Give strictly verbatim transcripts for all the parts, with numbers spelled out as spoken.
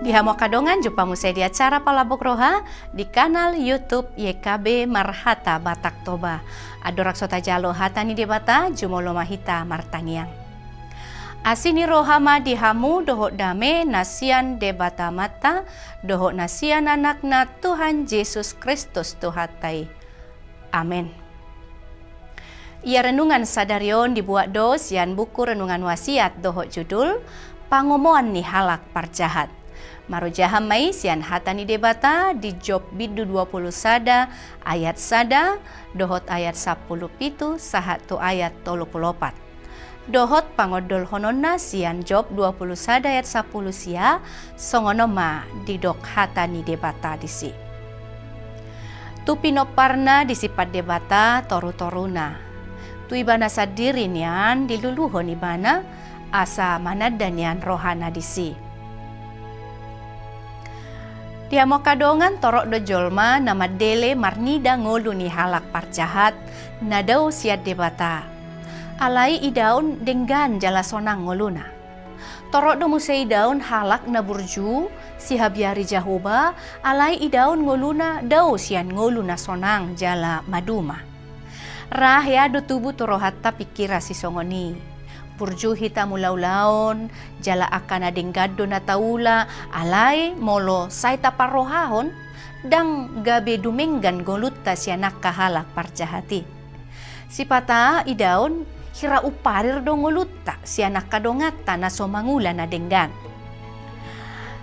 Di hamu angka dongan, jumpa muse di acara Palambok Roha di kanal YouTube Y K B Marhata Batak Toba. Andorang so tajalo hata ni Debata, jumolo ma hita martangiang. Asi ni roha ma di hamu dohot dame na sian Debata Amanta, dohot na sian Anakna Tuhan Jesus Kristus Tuhanta i. Amen. Ia renungan sadari on dibuat do sian buku Renungan Wasiat dohot judul Pangomoan ni Halak Parjahat. Marojahan ma i sian hata ni Debata di Job bindu dua pulu sada ayat sada dohot ayat sampulu pitu sahat tu ayat tolu pulu opat. Dohot pangondolhononna sian Job dua pulu sada ayat sampulu sia, songon on ma didok hata ni Debata disi. Tu pinomparna disimpan Debata torutoruna. Tu ibana sandiri nian diluluhon ibana, asa mananda nian rohana disi. Di hamu angka dongan, torop do jolma na mandele marnida ngolu ni halak parjahat na dao sian Debata. Alai idaon denggan jala sonang ngoluna. Torop do muse idaon halak na burju, sihabiari Jahowa, alai idaon ngoluna dao sian ngolu na sonang jala maduma. Ra hea do tubu tu rohanta pingkiran sisongon i. Burju hita mangula ulaon, jala angka na denggan do na taula, alai molo sai taparrohahon, ndang gabe dumenggan ngolunta sian angka halak parjahat i. Sipata idaon hira umparir do ngolunta sian angka donganta na so mangula na denggan.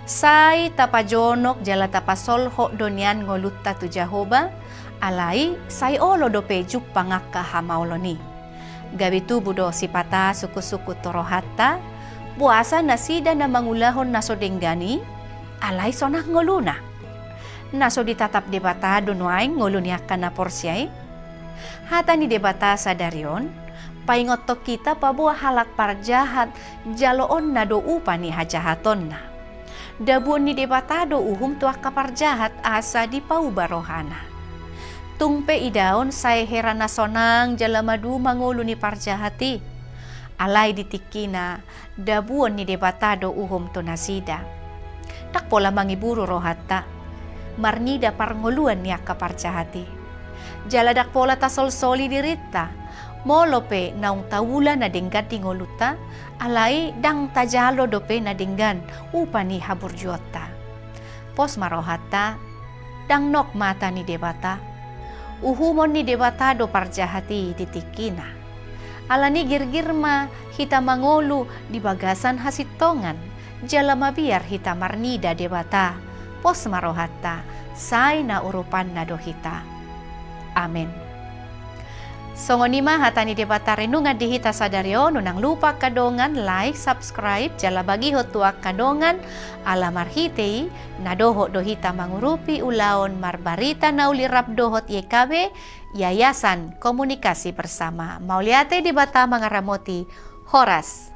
Sai tapajonok jala tapasolhot do nian ngolunta tu Jahowa, alai sai olo dope jumpang angka hamaolon i. Gabe tubu do sipata sungkunsungkun tu rohanta, boasa nasida na mangulahon na so denggan i, alai sonang ngoluna. Na so ditatap Debata do nuaeng ngolu ni angka na porsea i. Hata ni Debata sadari on paingothon hita paboa halak parjahat jaloonna do upa ni hajahatonna. Dabuon ni Debata do uhum tu angka parjahat asa dipauba rohana. Tung pe idaon sai hera na sonang jala maduma ngolu ni parjahat i. Alai di tingkina, dabuon ni Debata do uhum tu nasida. Ndang pola mangiburu rohanta marnida parngoluan ni angka parjahat i. Jala ndang pola tasolsoli dirinta, molo pe naung taula na denggan di ngolunta, alai ndang tajalo dope na denggan upa ni haburjuonta. Pos ma rohanta, ndang nok mata ni Debata. Uhumon ni Debata do parjahat i di tingkina. Alani girgir ma hita mangolu di bagasan hasintongan, jala mabiar hita marnida Debata. Pos ma rohanta, sai na urupanna do hita. Amen. Songon i ma hata ni Debata renungan di hita sadari on, unang lupa angka dongan like, subscribe, jala bagihon tu angka dongan, ala marhite i na dohot do hita mangurupi ulaon marbarita na uli rap dohot Y K B, Yayasan Komunikasi Bersama. Mauliate, Debata mangaramoti, horas.